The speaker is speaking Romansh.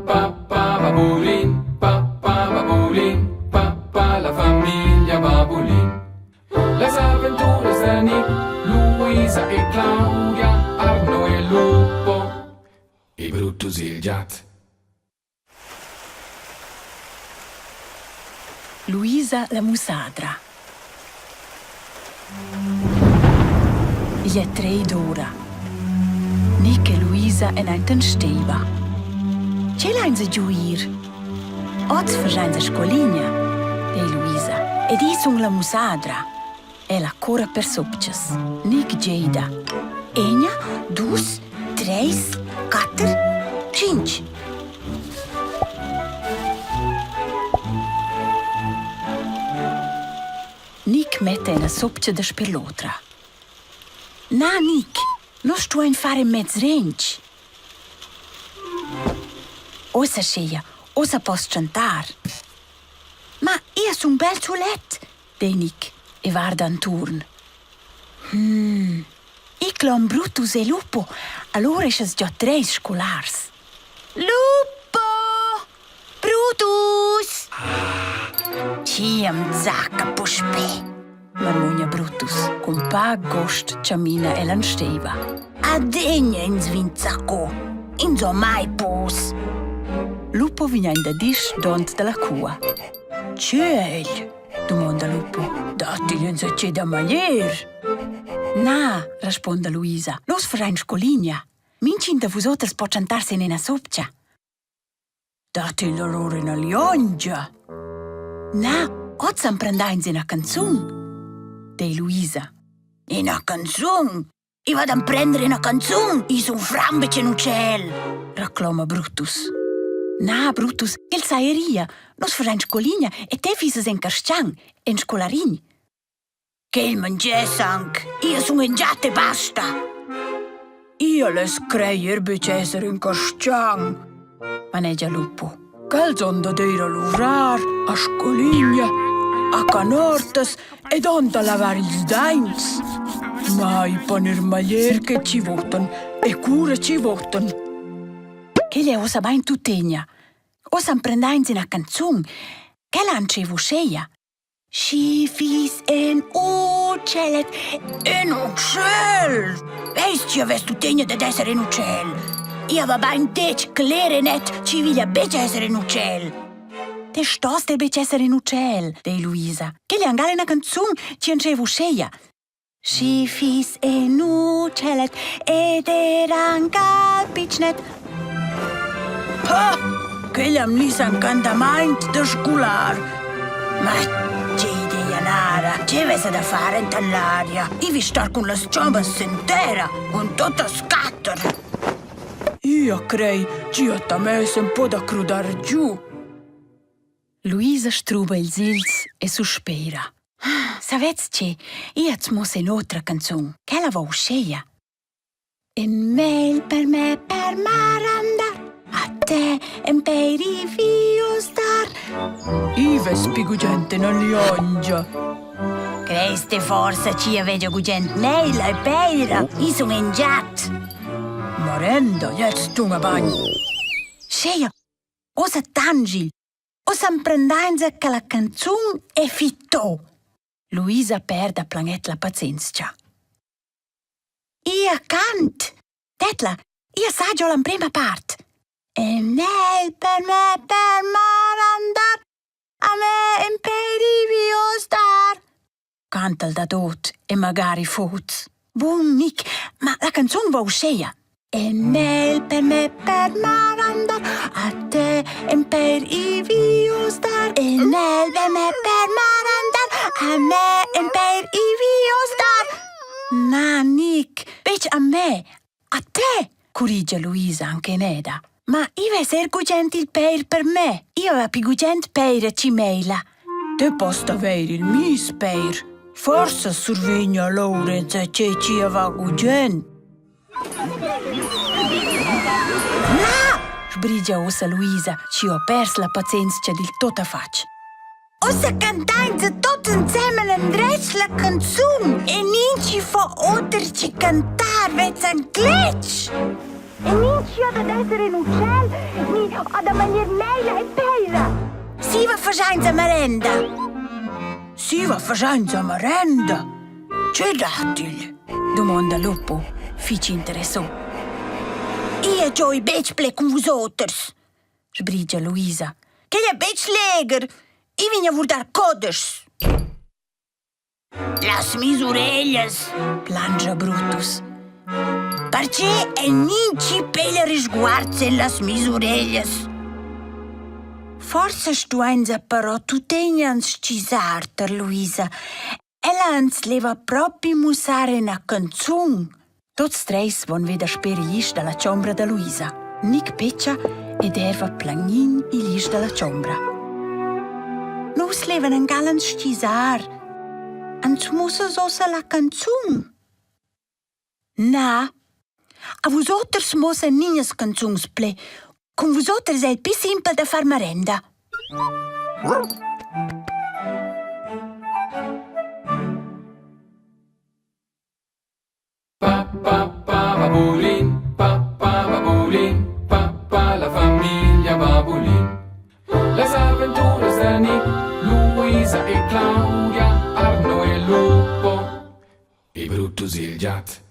pa pa babulin, pa pa babulin, pa pa la famiglia Babulin. Las aventuras da Nick, Luisa e Claudia, Arno e Lupo e Brutus il giat. Luisa la mussadra. Igl è treis d'ura. Nic e Luisa èn ainten steiva. Tge lainsa giu ir? Oz faschainsa scoligna, dei Luisa, ed i sun la mussadra. Ella curra per sopchas. Nic gieda. Egna, dus, treis, quatter, tschintg. Nic metta ina sopcha dasper l'otra. Na, Nic, nus stuein far in mez rentg. Ussa scheia, ussa poss chantar. Ma ia sun bel sulet, dei Nic e varda anturn. Hmm, igl hom Brutus e Lupo, allura eschas giò treis scolars. Lupo! Brutus! Chi am zacca puspè? marmugna Brutus cun pac gost chamina el an steiva. Adegna ins vin zacco, ins ho mai pos. Lupo vegn aint da disch dond dalla cua. Tgei? dumonda Lupo. Dattigl insatgei da maglier? Na, rasponda Luisa, nus farein scoligna. Mintgin da vus oters po tschentar sin ina sopcha. Dattigl allura ina liongia? Na, oz emprendeins ina canzun, dei Luisa. Ina canzun? I va d'emprender ina canzun, i sun franc betg in utschel, recloma Brutus. Na, Brutus, el sa eria. Nus faschein scoligna e te fisas en carstgaun, en scolarin. Quel mangess anc, io sun in giat e basta. Io less creier betg esser ün carstgaun, manegia Lupo. Quels han dad ir a luvrar, a scoligna, a canortas ed han da lavar ils daints. Mai pon ir meglier che chi votan e cura chi votan. Quella è ussa bain tuttegna. Ussa emprendains ina canzun. Quella antscheiva uscheia. Schi fiss en utschellet, in utschel! Veis ti avess tuttegna dad esser in utschel? Ia va bain detg cler e net chi viglia betg esser in utschel. Te stost er betg esser in utschel, dei Luisa. Quella è angal ina canzun chi antscheiva uscheia. Schi fiss en utschellet ed era angal pitschnet. Ha! Quella am gnüss ancantamaint da scular. Ma che idea nara! Che vessa da far enten l'aria? I vi star cun las chambas sin terra, cun tuttas quatter. Io crei ch'io ta mess ün po da crudar giù. Luisa struba ils îls e suspira. Savez tge, ia at muoss ün'otra canzun, quella va uscheia. In mail per me per marandar, a te en per i vio star. I vess pi gugent ina liongia. Creis te forsa ch'ia vegia gugent meila e peira? I sun in giat. Marenda, jetzt tunga bagn. Scheia, Ussa tangil, ussa emprendainsa che la canzun è fitto. Luisa perda planet la pazienzia. Ia cant! Tetla, ia sa giò l'emprema part. E nel per me per mar andar, a me in perivio star. Canta'l da tut e magari fuz. Bun Nic, ma la canzun va uscheia. E mel per me per mar andar, a te en per i viu star. E mel per me per mar andar, a me en per i viu star. Na, Nic, betg a me, a te, currigia Luisa anche eneda. Ma i vess er gugent il peir per me. Io aveva pi gugent peira ci meila. Te post aveir il mis peir. Forsa survegna Lorenz a che ci va gugent. Na! sbrigia ussa Luisa, ci ho pers la pazienza dil tuttafatg. Ussa cantainsa tuts ensemen endretg la canzun e ninchi fa oter che cantar vezza cletg. E minchia dad esser in utschel ni a da manier meila e peira. Siva faschainsa marenda. Siva faschainsa marenda? Che datigl? Dumonda Lupo, fich interessò. Ia gioi betg ple cun vus oters, sbrigia Luisa. Quel è betg legher. I vegn a vurdar codeschs. Las mis ureglias, plangia Brutus. Perche el minchi pella risguards en las mis ureglias. Forsa stuainsa però tuttegna ans stgisar tar Luisa. Ella ans leva propi mussar ina canzun. Tots treis von veda sper igl isch dalla chombra da Luisa. Nic petscha ed erva plagnin igl isch dalla chombra. Nus levan angal ans stgisar. Ans mussas ossa la canzun? Na. A vus oters muossa ninas canzuns ple. Cun vus oters ei pi simpel da far marenda. Pa pa pa babulin, pa pa babulin, pa pa la famiglia Babulin. Las aventuras da Nick, Luisa e Claudia, Arno e Lupo e Brutus il giat.